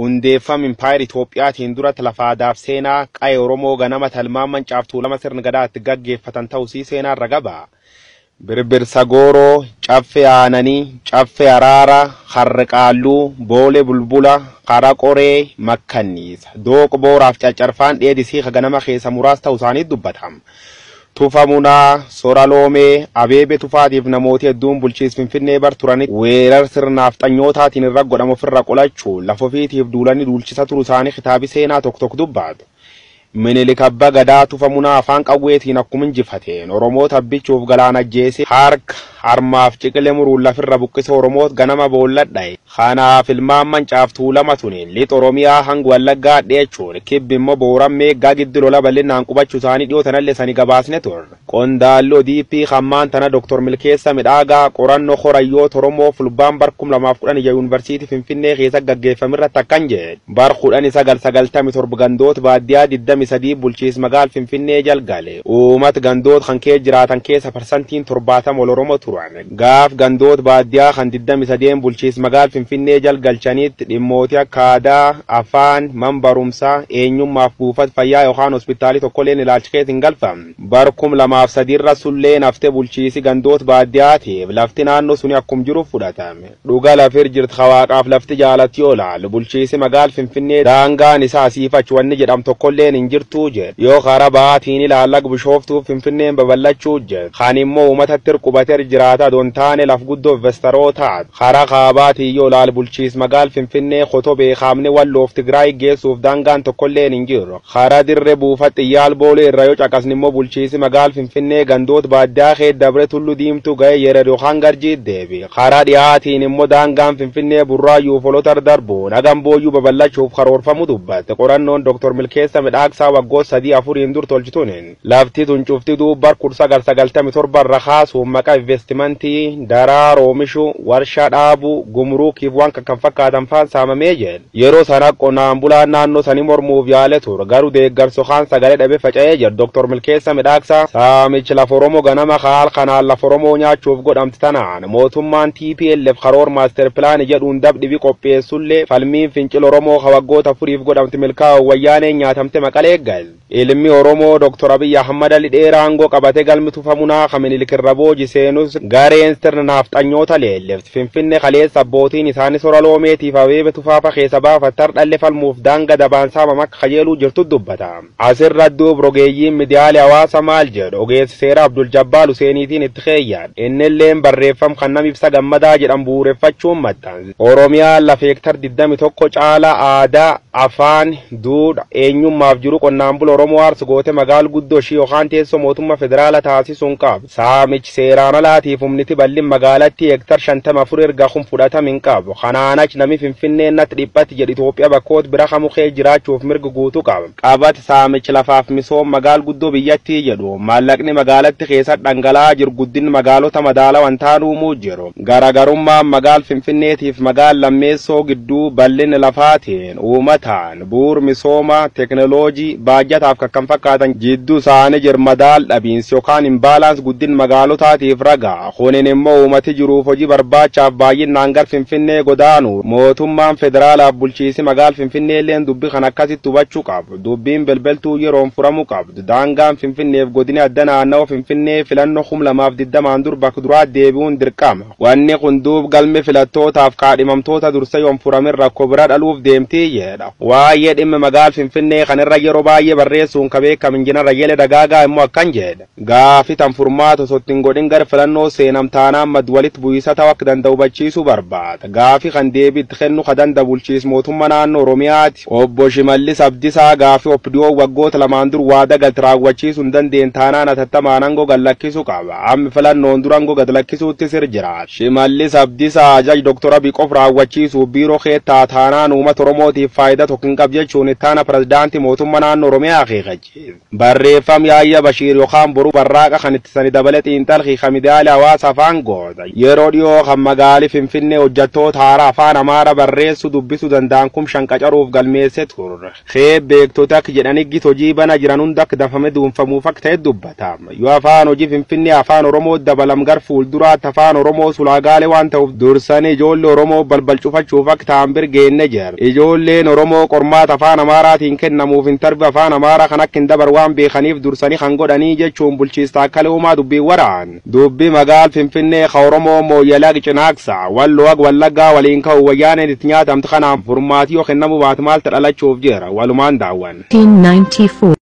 Hundeeffama Impaayera Itoophiyaatiin duratti lafa aadaaf seenaa qa'ee Oromoo ganama talmaan Mancaaf Tuulama sirna gadaatti gaggeeffatan ta'usii seenaan ragaba. Birbirsa Gooroo, Caffee Aananii, Caffee Araaraa, Harre Qaalluu, Boolee Bulbula, Qara Qoree, Makkanniisa, Dooq Booraaf Caccarfaan dheedisii ganama keessa muraasa ta'uu isaanii dubbatama. Tufa Munaa, Sora Loomee, Abeebee Tufaatiif namooti hedduun bulchiinsa Finfinnee bar turanitti weerar sirnaaf xanyootaatiin irra godhamu ofirra qolachuu lafa ofiitiif duulanii duulchisa turu isaanii kitaabi seenaa tokko tokko dubbatu. Minilik Abbaa Gadaa Tufa Munaa afaan qawweetiin akkuma injifateen Oromoota abbichuuf galaana ajjeese harka harmaaf ciqilee muruun lafirra buqqise Oromoota ganama boolla dha'e. Kanaaf ilmaan Mancaaf Tuulama tuniin lixa Oromiyaa hanga Wallaggaa dheechuun kibbi immoo Booran Meeggaa giddu lola bal'inaan qubachuu isaanii dhiyoo tanallee sani gabaasne turre. Qondaalli ODP hammaan tana Dr. Milkeessa Midhaagaa qorannoo horayyoota Oromoo fulbaan bar 2010 Yuunivarsiitii Finfinnee keessa gaggeeffamirratti akkan jedhe. Bar 1997 gandoota baadiyyaa 23 bulchiinsa magaala Finfinnee jalgale. Uummata gandoota kan kee jiraatan keessa parsantiin 70 ol Oromoo turan. Gaaf gandoota baadiyyaa kan 23 bulchiinsa magaala Finfinnee jalgalchanitti dhimmoota akka aadaa, afaan, man barumsaa, eenyummaaf buufata fayyaa yookaan hospitaalii tokkolleen ilaalcha keessa hin galfamne. Bar 2003 irra sulleen haftee bulchiisi gandoota baadiyyaatiif lafti naannoo suni akkum jiru fudhatame. Dhuga lafir jirti hawaaqaaf lafti jaalatti yoo laalu bulchiisi magaala Finfinnee daangaan isaa asiif achi wanni jedhamu tokkolleen hin jirtuu jedhe. Yoo karaa ba'aatiin ilaalla Bishooftuu Finfinneen babal'achuu jedhe. Kan immoo uummatatti qubatee jiraata don taane laf guddoo investaroota. Karaa kaabaatiin yoo laalu bulchiisi magaala Finfinnee Kotobee kaamne Walloof Tigraay geessuuf daangaan tokkolleen hin jiru. Karaa dirree buufata xiyyaal Boolee irra yoo caqasni immoo bulchiisi magaala Finfinnee gandoota baadiyyaa kee dabre Tullu Diimtuu ga'ee Yerer yookaan Garjii deebi. Karaa dhiyaatiin immoo daangaan Finfinnee Burraayyuu Folotar darbuun hagam booyyuu babal'achuuf karoorfamu dubbatte. Qorannoon Dr. Milkeessa Midhaagsaa waggoota 3-4 dur tolchituun lafti tun cufti duub bar 1997 irra kaasuun maqaa investimentii daraar oomishuu warshaa dhaabuu gumruukiif waan kan fakkaatan faan saamamee jedhe. Yeroo sana qonnaan bulaan naannoo sanii mormuuf yaale ture garuu deeggarsa kaan sagalee dhabe faca'ee jedhe Dr. Milkeessa Midhaagsaa. Saamichi lafa Oromoo ganama haal kanaan lafa Oromoo nyaachuuf godhamte tanaan mootummaan TPLF karoor maaster pilaanii jedhuun dabdhibi qopheessullee falmiin fincila Oromoo waggoota 4 godhamte milkaa'u wayyaaneen nyaatamte maqalee gal. Ilmi Oromoo Dr. Abiy Ahmad Ali dheeraa aangoo qabate galmi Tufa Munaa kan Minilik irra boojiseenus gareen sirna naafxanyoota leellifti. Finfinnee kaleessa abbootiin isaanii Sora Loomeetiif Abeebe Tufaafa keessa baafattar dhalle falmuuf daanga dabaan saamama akka kajeeluu jirtu dubbata. Asirra duub rogeeyyiin miidiyaalee hawaasa maal jedhu ogeessi seera Abdul Jabbaal Huseeniitiin itti keeyyan. Innilleen barreeffam kan nam ibsa gammadaa jedhan bu'uureffachuun maxxanse. Oromiyaan lafa hektar 21 caalaa aadaa, afaan, duudhaa, eenyummaaf jiru qonnaan bula Oromoo aarsu goote magaala guddoo ishii yookaan teessoo mootummaa federaala taasisuun qabu. Saamichi seeraan alaatiif humniti bal'in magaalatti hektar 54 erga kun fudhatame hin qabu. Kanaan achi namni Finfinnee natti dhiphatti jedhu Itoophiyaa bakkoota bira kamuu kee jiraachuuf mirga guutuu qaba. Qabati saamichi lafaaf misooma magaala guddoo biyyattii jedhu maallaqni magaalatti keessa dhangala'aa jiru guddinni magaalota madaalawaan ta'an uumuu jiru. Garaagarummaan magaala Finfinneetiif magaala lammeessoo gidduu bal'inni lafaatiin uummataan bu'uur misooma teekinooloojii baajataaf kan fakkaatan jidduu isaanii jiru madaal dhabiinsi yookaan imbaalaans guddin magaalotaatiif ragaa. Kunin immoo uummati jiruuf hojii barbaachaaf baay'inaan gara Finfinnee godaanu mootummaan federaalaaf bulchiisi magaala Finfinnee illeen dubbii kan akkasitti hubachuu qabu. Dubbiin belbeltuu yeroon furamuu qabdu. Daangaan Finfinneef godina adda naannawaa Finfinnee filannoo 2020 dur bakka duraa deebi'uun dirqama. Wanni kun duub galme filattootaaf kaadhimamtoota dursa yoon furamin rakkoo bira dhaluuf deemtii jedha. Waa'ee dhimma magaala Finfinnee kanarra yeroo baay'ee barreessuun ka beekamu Injiinar Ayyelee Dagaagaa immoo akkan jedha. Gaafi tan furmaata osoo ittiin godhin gara filannoo seenam taanaan mad walitti bu'iisa ta'uu akka danda'u hubachiisuu barbaada. Gaafi kan deebii itti kennu ka danda'u bulchiinsa mootummaa naannoo Oromiyaati. Obbo Shimallis Abdiisaa gaafi OPDO waggoota 2 dur waada galte raawwachiisuu hin dandeenye taanaan atattamaan aangoo gad lakkisuu qaba. Amma filannoon dura aangoo gad lakkisuutti sir jira. Shimallis Abdiisaa ajaja Dr. Abiy qof raawwachiisuu biiroo keettaa taanaan uummata Oromootiif faayidaa tokko hin qabu jechuun itti aanaa pirezidaantii mootummaa naannoo Oromiyaa akeekachiise. Barreeffam Yaayya Bashiir yookaan Boruu Barraaqa kan ittisani dabale xiinxalqii kan miidiyaalee hawaasa afaan goota. Yeroo dhiyoo kan magaalii Finfinnee hojjettoota haaraa afaan Amaaraa barreessuu dubbisuu danda'an 5,000 qacaruuf galmeesse turre. Kee beektota akka jedhanii gita hojii bana jiran hunda akka dafame duunfamuuf akka ta'e dubbatama. Yoo afaan hojii Finfinnee afaan Oromoo dabalam gar fuulduraatti afaan Oromoo sulaagaalee waan ta'uuf dursanii ijoollee Oromoo balbal cufachuuf akka ta'an birgeenne jira. Ijoolleen Oromoo qormaata afaan Amaaraatiin kennamuuf intarvi afaan Amaaraa kan akka hin dabar waan beekaniif dursanii kan godhanii jechuun bulchiista akka uumaa dubbii waraan. Dubbii magaal Finfinnee ka Oromoo mooyyalaa cinaaqsa walloo wallaggaa waliin ka'u wayyaaneen itti nyaatamtu kanaaf furmaatii yoo kennamu baatu maaltu dhalachuuf jira walumaan daawwan. 1994.